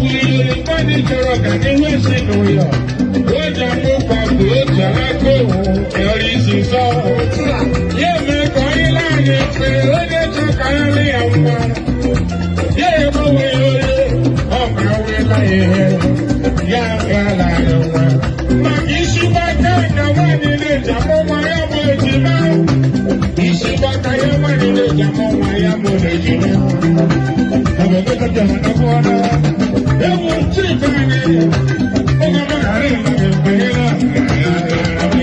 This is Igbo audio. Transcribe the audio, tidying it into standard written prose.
Wuli nwanne chọrọ ọganihu ezinụlọ, ó ji amụkwa bụ otu aka òun ẹ̀rí sísọ. Ya mee ka onye anyị mfe, onye chọ ka ya lee ya mma. Ya egbanwe onye ọ ga-awela ihe ya gala ya nwa. Maka isi gbaka ka nwaanyị na-eji amụ nwa ya bụ ejima. Isi gbaka ya nwaanyị na-eji amụ nwa ya bụ ejima.